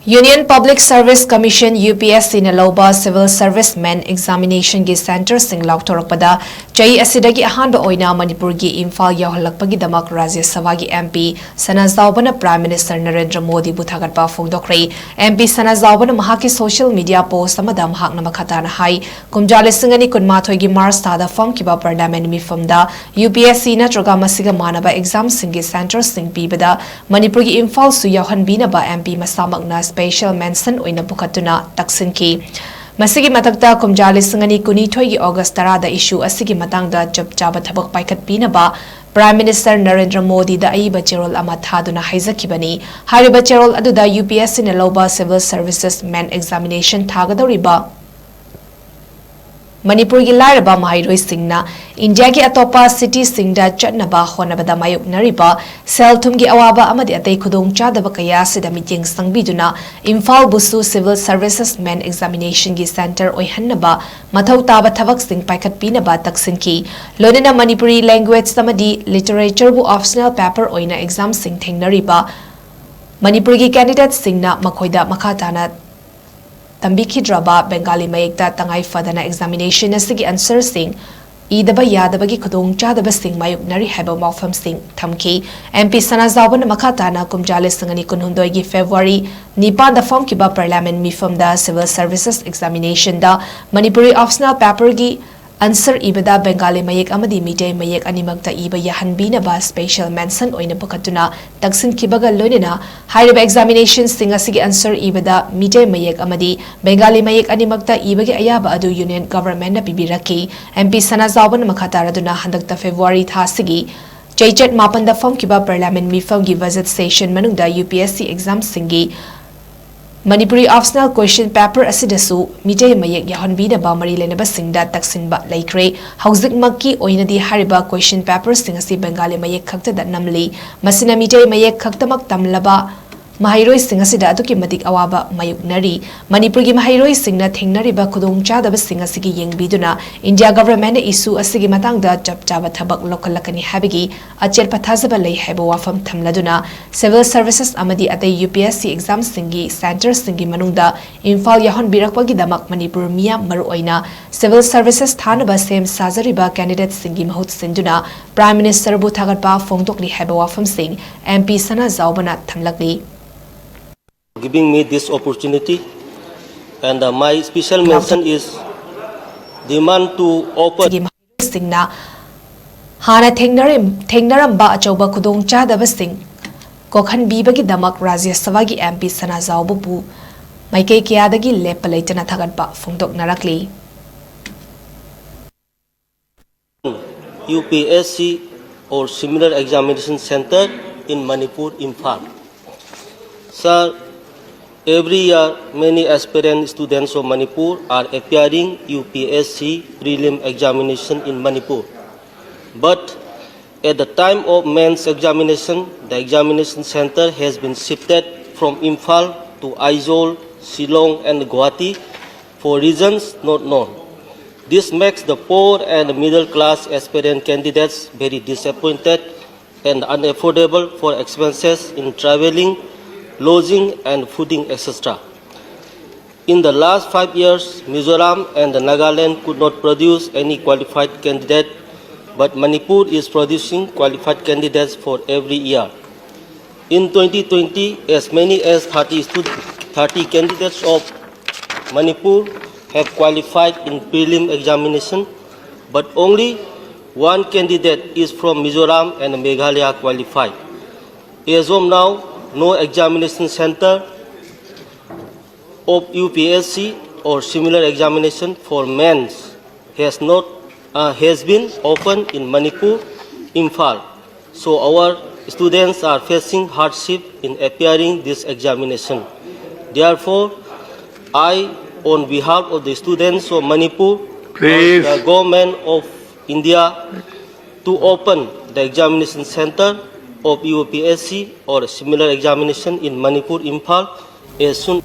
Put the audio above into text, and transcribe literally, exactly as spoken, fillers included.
Union Public Service Commission, U P S C ꯅ ꯂꯧꯕ Civil Service Men Examination ꯒꯤ centre ꯁꯤꯡ ꯂꯥꯎꯊꯣꯔꯛꯄꯗ ꯆꯍꯤ ꯑꯁꯤꯗꯒꯤ ꯑꯍꯥꯟꯕ ꯑꯣꯏꯅ ꯃꯅꯤꯄꯨꯔꯒꯤ ꯏꯝꯐꯥꯜ ꯌꯧꯍꯜꯂꯛꯄꯒꯤꯗꯃꯛ ꯔꯥꯖ꯭ꯌ ꯁꯚꯥꯒꯤ M P ꯁꯅꯥꯖꯥꯎꯕꯅ Prime Minister Narendra ꯃꯣꯗꯤꯕꯨ ꯊꯥꯒꯠꯄ ꯐꯣꯡꯗꯣꯛꯈ꯭ꯔꯦ꯫ M P ꯁꯅꯥꯖꯥꯎꯕꯅ ꯃꯍꯥꯛꯀꯤ social media post ꯑꯃꯗ ꯃꯍꯥꯛꯅ ꯃꯈꯥ ꯇꯥꯅ ꯍꯥꯏ, ꯀꯨꯝꯖꯥ ꯂꯤꯁꯤꯡ ꯑꯅꯤ ꯀꯨꯟꯃꯥꯊꯣꯏꯒꯤ March ꯊꯥꯗ ꯐꯝꯈꯤꯕ Parliament ꯃꯤꯐꯝꯗ U P S C ꯅꯠꯇ꯭ꯔꯒ ꯃꯁꯤꯒ ꯃꯥꯟꯅꯕ exam ꯁꯤꯡꯒꯤ centre ꯁꯤꯡ ꯄꯤꯕꯗ ꯃꯅꯤꯄꯨꯔꯒꯤ ꯏꯝꯐꯥꯜꯁꯨ ꯌꯥꯎꯍꯟꯕꯤꯅꯕ M P ꯃꯁꯥꯃꯛꯅ special mention ꯑꯣꯏꯅ ꯄꯨꯈꯠꯇꯨꯅ ꯇꯛꯁꯤꯟꯈꯤ꯫ ꯃꯁꯤꯒꯤ ꯃꯊꯛꯇ, ꯀꯨꯝꯖꯥ ꯂꯤꯁꯤꯡ ꯑꯅꯤ ꯀꯨꯟꯅꯤꯊꯣꯏꯒꯤ August ꯇꯔꯥꯗ issue ꯑꯁꯤꯒꯤ ꯃꯇꯥꯡꯗ ꯆꯞ ꯆꯥꯕ ꯊꯕꯛ ꯄꯥꯏꯈꯠꯄꯤꯅꯕ Prime Minister ꯅꯔꯦꯟꯗ꯭ꯔ ꯃꯣꯗꯤꯗ ꯑꯏꯕ ꯆꯦꯔꯣꯜ ꯑꯃ ꯊꯥꯗꯨꯅ ꯍꯥꯏꯖꯈꯤꯕꯅꯤ꯫ ꯍꯥꯏꯔꯤꯕ ꯆꯦꯔꯣꯜ ꯑꯗꯨꯗ U P S C ꯅ ꯂꯧꯕ Civil Services Men Examination ꯊꯥꯒꯗꯧꯔꯤꯕ ꯃꯅꯤꯄꯨꯔꯒꯤ ꯂꯥꯏꯔꯕ ꯃꯍꯩꯔꯣꯏꯁꯤꯡꯅ ꯏꯟꯗꯤꯌꯥꯒꯤ ꯑꯇꯣꯞꯄ city ꯁꯤꯡꯗ ꯆꯠꯅꯕ ꯍꯣꯠꯅꯕꯗ ꯃꯥꯌꯣꯛꯅꯔꯤꯕ ꯁꯦꯜ ꯊꯨꯝꯒꯤ ꯑꯋꯥꯕ ꯑꯃꯗꯤ ꯑꯇꯩ ꯈꯨꯗꯣꯡꯆꯥꯗꯕ ꯀꯌꯥ ꯑꯁꯤꯗ ꯃꯤꯠꯌꯦꯡ ꯆꯪꯕꯤꯗꯨꯅ ꯏꯝꯐꯥꯜꯕꯨꯁꯨ Civil Services Men Examination ꯒꯤ centre ꯑꯣꯏꯍꯟꯅꯕ ꯃꯊꯧ ꯇꯥꯕ ꯊꯕꯛꯁꯤꯡ ꯄꯥꯏꯈꯠꯄꯤꯅꯕ ꯇꯛꯁꯤꯟꯈꯤ꯫ ꯂꯣꯏꯅꯅ ꯃꯅꯤꯄꯨꯔꯤ language ꯑꯃꯗꯤ literature ꯕꯨ optional paper ꯑꯣꯏꯅ exam ꯁꯤꯡ ꯊꯦꯡꯅꯔꯤꯕ ꯃꯅꯤꯄꯨꯔꯒꯤ candidate ꯁꯤꯡꯅ ꯃꯈꯣꯏꯗ ꯃꯈꯥ ꯇꯥꯅ ꯇꯝꯕꯤꯈꯤꯗ꯭ꯔꯕ ꯕꯦꯡꯒꯥꯂꯤ ꯃꯌꯦꯛꯇ ꯇꯉꯥꯏ ꯐꯗꯅ examination ꯑꯁꯤꯒꯤ answer ꯁꯤꯡ ꯏꯗꯕ ꯌꯥꯗꯕꯒꯤ ꯈꯨꯗꯣꯡꯆꯥꯗꯕꯁꯤꯡ ꯃꯥꯌꯣꯛꯅꯔꯤ ꯍꯥꯏꯕ ꯋꯥꯐꯝꯁꯤꯡ ꯊꯝꯈꯤ꯫ M P ꯁꯅꯥꯖꯥꯎꯕꯅ ꯃꯈꯥ ꯇꯥꯅ ꯀꯨꯝꯖꯥ ꯂꯤꯁꯤꯡ ꯑꯅꯤ ꯀꯨꯟꯍꯨꯝꯗꯣꯏꯒꯤ February ꯅꯤꯄꯥꯟꯗ ꯐꯝꯈꯤꯕ Parliament ꯃꯤꯐꯝꯗ Civil Services Examination ꯗ ꯃꯅꯤꯄꯨꯔꯤ optional paper ꯒꯤ answer ꯏꯕꯗ ꯕꯦꯡꯒꯥꯂꯤ ꯃꯌꯦꯛ ꯑꯃꯗꯤ ꯃꯤꯇꯩ ꯃꯌꯦꯛ ꯑꯅꯤꯃꯛꯇ ꯏꯕ ꯌꯥꯍꯟꯕꯤꯅꯕ special mention ꯑꯣꯏꯅ ꯄꯨꯈꯠꯇꯨꯅ ꯇꯛꯁꯤꯟꯈꯤꯕꯒ ꯂꯣꯏꯅꯅ ꯍꯥꯏꯔꯤꯕ examination ꯁꯤꯡ ꯑꯁꯤꯒꯤ answer ꯏꯕꯗ ꯃꯤꯇꯩ ꯃꯌꯦꯛ ꯑꯃꯗꯤ ꯕꯦꯡꯒꯥꯂꯤ ꯃꯌꯦꯛ ꯑꯅꯤꯃꯛꯇ ꯏꯕꯒꯤ ꯑꯌꯥꯕ ꯑꯗꯨ Union Government ꯅ ꯄꯤꯕꯤꯔꯛꯈꯤ꯫ M P ꯁꯅꯥꯖꯥꯎꯕꯅ ꯃꯈꯥ ꯇꯥꯔꯗꯨꯅ ꯍꯟꯗꯛꯇ February ꯊꯥ ꯑꯁꯤꯒꯤ ꯆꯩꯆꯠ ꯃꯥꯄꯟꯗ ꯐꯝꯈꯤꯕ Parliament ꯃꯤꯐꯝꯒꯤ budget session ꯃꯅꯨꯡꯗ U P S C exam ꯁꯤꯡꯒꯤ ꯃꯅꯤꯄꯨꯔꯤ optional question paper ꯑꯁꯤꯗꯁꯨ ꯃꯤꯇꯩ ꯃꯌꯦꯛ ꯌꯥꯎꯍꯟꯕꯤꯅꯕ ꯃꯔꯤ ꯂꯩꯅꯕꯁꯤꯡꯗ ꯇꯛꯁꯤꯟꯕ ꯂꯩꯈ꯭ꯔꯦ꯫ ꯍꯧꯖꯤꯛꯃꯛꯀꯤ ꯑꯣꯏꯅꯗꯤ ꯍꯥꯏꯔꯤꯕ question paper ꯁꯤꯡ ꯑꯁꯤ ꯕꯦꯡꯒꯥꯂꯤ ꯃꯌꯦꯛ ꯈꯛꯇꯗ ꯅꯝꯂꯤ꯫ ꯃꯁꯤꯅ ꯃꯤꯇꯩ ꯃꯌꯦꯛ ꯈꯛꯇꯃꯛ ꯇꯝꯂꯕ ꯃꯍꯩꯔꯣꯏꯁꯤꯡ ꯑꯁꯤꯗ ꯑꯗꯨꯛꯀꯤ ꯃꯇꯤꯛ ꯑꯋꯥꯕ ꯃꯥꯌꯣꯛꯅꯔꯤ꯫ ꯃꯅꯤꯄꯨꯔꯒꯤ ꯃꯍꯩꯔꯣꯏꯁꯤꯡꯅ ꯊꯦꯡꯅꯔꯤꯕ ꯈꯨꯗꯣꯡꯆꯥꯗꯕꯁꯤꯡ ꯑꯁꯤꯒꯤ ꯌꯦꯡꯕꯤꯗꯨꯅ ꯏꯟꯗꯤꯌꯥ ꯒꯚꯔꯟꯃꯦꯟꯠꯅ ꯏꯁꯨ ꯑꯁꯤꯒꯤ ꯃꯇꯥꯡꯗ ꯆꯞ ꯆꯥꯕ ꯊꯕꯛ ꯂꯧꯈꯠꯂꯛꯀꯅꯤ ꯍꯥꯏꯕꯒꯤ ꯑꯆꯦꯠꯄ ꯊꯥꯖꯕ ꯂꯩ ꯍꯥꯏꯕ ꯋꯥꯐꯝ ꯊꯝꯂꯗꯨꯅ, ꯁꯤꯚꯤꯜ ꯁꯔꯚꯤꯁꯦꯁ ꯑꯃꯗꯤ ꯑꯇꯩ ꯌꯨ ꯄꯤ ꯑꯦꯁ ꯁꯤ ꯑꯦꯛꯖꯥꯝꯁꯤꯡꯒꯤ ꯁꯦꯟꯇꯔꯁꯤꯡꯒꯤ ꯃꯅꯨꯡꯗ ꯏꯝꯐꯥꯜ ꯌꯥꯎꯍꯟꯕꯤꯔꯛꯄꯒꯤꯗꯃꯛ ꯃꯅꯤꯄꯨꯔ ꯃꯤꯌꯥꯝ, ꯃꯔꯨꯑꯣꯏꯅ ꯁꯤꯚꯤꯜ ꯁꯔꯚꯤꯁꯦꯁ ꯊꯥꯅꯕ ꯁꯦꯝ ꯁꯥꯖꯔꯤꯕ ꯀꯦꯟꯗꯤꯗꯦꯠꯁꯤꯡꯒꯤ ꯃꯍꯨꯠ ꯁꯤꯟꯗꯨꯅ ꯄ꯭ꯔꯥꯏꯝ ꯃꯤꯅꯤꯁꯇꯔꯕꯨ ꯊꯥꯒꯠꯄ ꯐꯣꯡꯗꯣꯛꯂꯤ ꯍꯥꯏꯕ ꯋꯥꯐꯝꯁꯤꯡ ꯑꯦꯝ ꯄꯤ ꯁꯅꯥꯖꯥꯎꯕꯅ ꯊꯝꯂꯛꯂꯤ꯫ Giving me this opportunity, and uh, my special mention is demand to open ꯁꯤꯒꯤ ꯃꯍꯩꯔꯣꯏꯁꯤꯡꯅ ꯍꯥꯟꯅ ꯊꯦꯡꯅꯔꯝ- ꯊꯦꯡꯅꯔꯝꯕ ꯑꯆꯧꯕ ꯈꯨꯗꯣꯡꯆꯥꯗꯕꯁꯤꯡ ꯀꯣꯛꯍꯟꯕꯤꯕꯒꯤꯗꯃꯛ ꯔꯥꯖ꯭ꯌ ꯁꯚꯥꯒꯤ ꯑꯦꯝ ꯄꯤ ꯁꯅꯥꯖꯥꯎꯕꯕꯨ ꯃꯥꯏꯀꯩ ꯀꯌꯥꯗꯒꯤ ꯂꯦꯞꯄ ꯂꯩꯇꯅ ꯊꯥꯒꯠꯄ ꯐꯣꯡꯗꯣꯛꯅꯔꯛꯂꯤ꯫ U P S C or similar examination center in Manipur, Imphal. Sir, every year many aspirant students of Manipur are appearing U P S C prelim examination in Manipur. But at the time of mains examination, the examination center has been shifted from Imphal to Aizawl, Shillong and Guwahati for reasons not known. This makes the poor and middle class aspirant candidates very disappointed and unaffordable for expenses in traveling, lodging and fooding, et cetera. In the last five years, Mizoram and Nagaland could not produce any qualified candidate, but Manipur is producing qualified candidates for every year. In twenty twenty, as many as thirty, stud- thirty candidates of Manipur have qualified in prelim examination, but only one candidate is from Mizoram and Meghalaya qualified. As of now, no examination center of U P S C or similar examination for mains has not uh, has been opened in Manipur, Imphal. So our students are facing hardship in appearing this examination. Therefore, I, on behalf of the students of Manipur, Please. The government of India, to open the examination center of U P S C or similar examination in Manipur, Imphal, as soon